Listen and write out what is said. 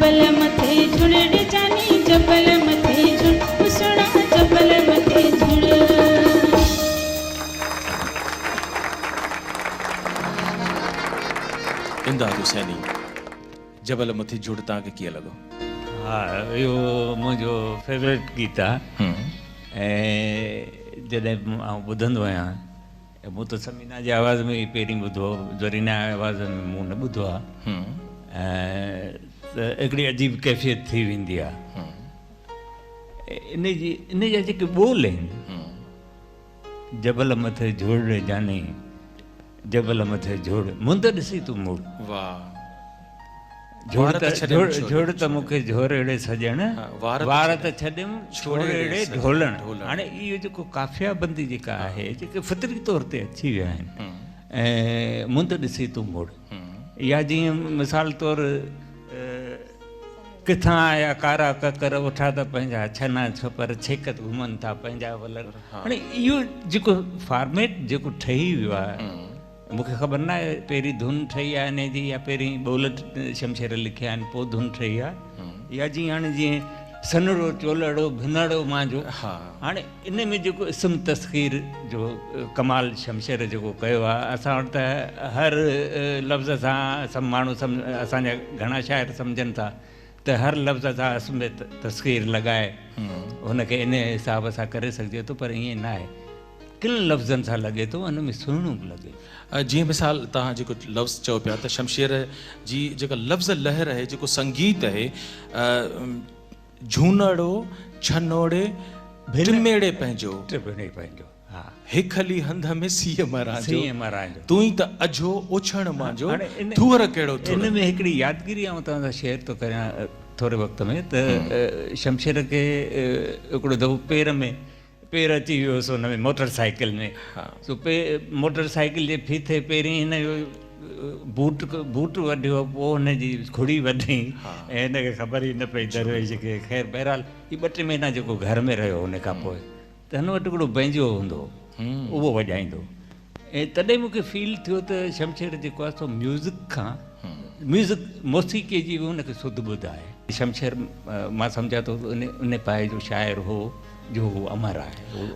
جبل مٿي جهڙ ڙي جاني جبل مٿي جهڙ او سهڻا جبل مٿي جهڙ. امداد حسيني، جبل مٿي جهڙ توهان کي ڪيئن لڳو؟ ها اهو منهنجو فيورٽ گيت آ ۽ جڏهن به آئون ٻڌندو آهيان مون ته ثمينا جي آواز ۾ ئي پهرين ٻڌو هو، زرينا جي آواز ۾ مون نه ٻڌو آ ته هڪڙي عجيب ڪيفيت ٿي ويندي آ ان جي ان جا جيڪي ٻول آهن جبل مٿي جهوڙ ري جاني جبل مٿي جهوڙ مند ڏسي تون موڙ. واھ. جهوڙ ته جهوڙ ته مون کي جهوريڙي سڄڻ وار ته ڇڏيم ڇوڙيڙي ڍولڻ. هاڻي اهو جيڪو قافيه بندي جيڪا آهي جيڪي فطري طور تي اچي ويا آهن ۽ مند ڏسي تون موڙ يا جيئن مثال طور ڪٿان آيا ڪارا ڪڪر اٺا ته پنهنجا ڇنا ڇپر ڇيڪت گهمن ٿا پنهنجا ولر. هاڻي اهو جيڪو فارميٽ جيڪو ٺهي ويو آهي مون کي خبر ناهي پهرين ڌن ٺهي آهي انهي جي يا پهرين ٻول شمشير لکيا آهن پوء ڌن ٺهي آهي يا جيئن هاڻي جيئن سنهڙو چولڙو ڀنڙو مانجو هاڻي ان ۾ جيڪو اسم تسخير جو ڪمال شمشير جيڪو ڪيو آهي اسان وٽ ته هر لفظ سان سڀ ماڻهو اسان جا گهڻا شاعر سمجهن ٿا ته هر لفظ سان اسم تسخير لڳائي ان کي ان حساب سان ڪري سگهجي ٿو پر ائين نه آهي ڪن لفظن سان لڳي ٿو ان ۾ سهڻو به لڳي ٿو. جيئن مثال توهان جيڪو لفظ چئو پيا ته شمشير جي جيڪا لفظ لهر آهي جيڪو سنگيت آهي جهونڙو ڇنوڙي ٽميڙي پنهنجو. ٽميڙي پنهنجو ها. هيکلي هنڌ ۾ سيء مران جو. سيء مران جو. تون ئي ته اجهو اوڇڻ مانجو ٿوهر ڪهڙو ٿڙ. ان ۾ هڪڙي يادگيري آئون توهان سان شيئر ٿو ڪريان ٿوري وقت ۾ ته شمشير کي هڪڙو دفعو پير ۾ پير اچي ويو هوس ان ۾ موٽر سائيڪل ۾ سو موٽر سائيڪل جي ڦيٿي پهرين هن جو بوٽ بوٽ وڍيو پوء هن جي کڙي وڍي ۽ هن کي خبر ئي نه پئي درويش کي خير بهرحال هي ٻه ٽي مهينا جيڪو گهر ۾ رهيو ان کان پوء ته هن وٽ هڪڙو بينجو هوندو هو اهو وڄائيندو هو ۽ تڏهن مون کي فيل ٿيو ته شمشير جيڪو آهي سو ميوزڪ کان ميوزڪ موسيقيء جي به هن کي سڌ ٻڌ آهي. شمشير مان سمجهان ٿو ته ان پائي جو شاعر هو جو هو امر آهي.